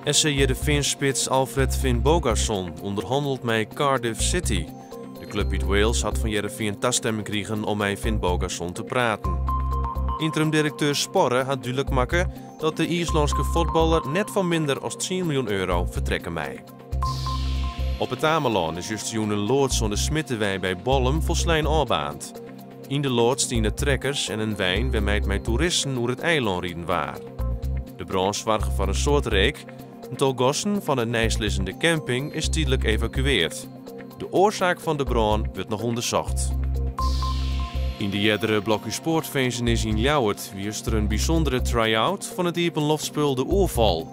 SC Hearrenfean-spits Alfred Finnbogason ûnderhannelt mei Cardiff City. De klup út Wales hat fan Hearrenfean tastemming krigen om mei Finnbogason te praten. Ynterim-direkteur Sporre hat dúdlik makke dat de Iislânske fuotballer net foar minder as tsien miljoen euro fertrekke mei. Op It Amelân is justerjûn in loads oan de Smittewei by Bollum folslein ôfbaarnd. Yn de loads stiene trekkers en in wein wêrmei't mei toeristen oer it eilân riden waard. De brân soarge foar in soad reek. In tal gasten fan de neistlizzende camping is tydlik evakueard. De oarsaak fan de brân wurdt noch ûndersocht. Yn de eardere Blokhúspoartfinzenis yn Ljouwert wie juster in bysûndere try-out fan it iepenloftspul De Oerfal.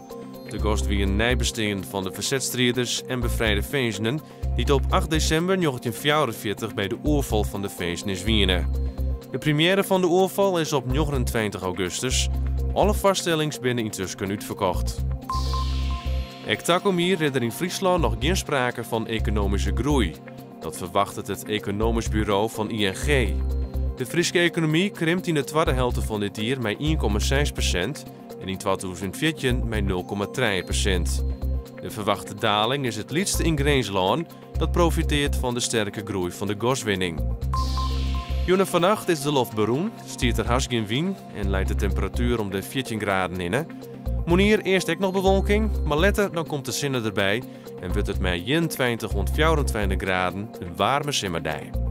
Te gast wienen neibesteanden fan de fersetsstriders en befrijde finzenen dy't op acht desimber 1944 by de oerfal fan de finzenis wiene. De premjêre fan De Oerfal is op 29 augustus. Alle foarstellings binne yntusken útferkocht. Ek takom jier is der yn Fryslân noch gjin sprake fan ekonomyske groei. Dat ferwachtet it ekonomysk buro fan ING. De Fryske ekonomy krimpt yn de twadde helte fan dit jier mei 1,6% en yn 2014 mei 0,3%. De ferwachte daling is it lytste yn Grinslân, dat profiteart fan de sterke groei fan de gaswinning. Jûn en fannacht is de loft berûn, stiet der hast gjin wyn en leit de temperatuer om de 14 graden hinne. Moarnier earst ek noch bewolking, mar letter dan komt de sinne derby en wurdt it mei 21 oant 24 graden in waarme simmerdei.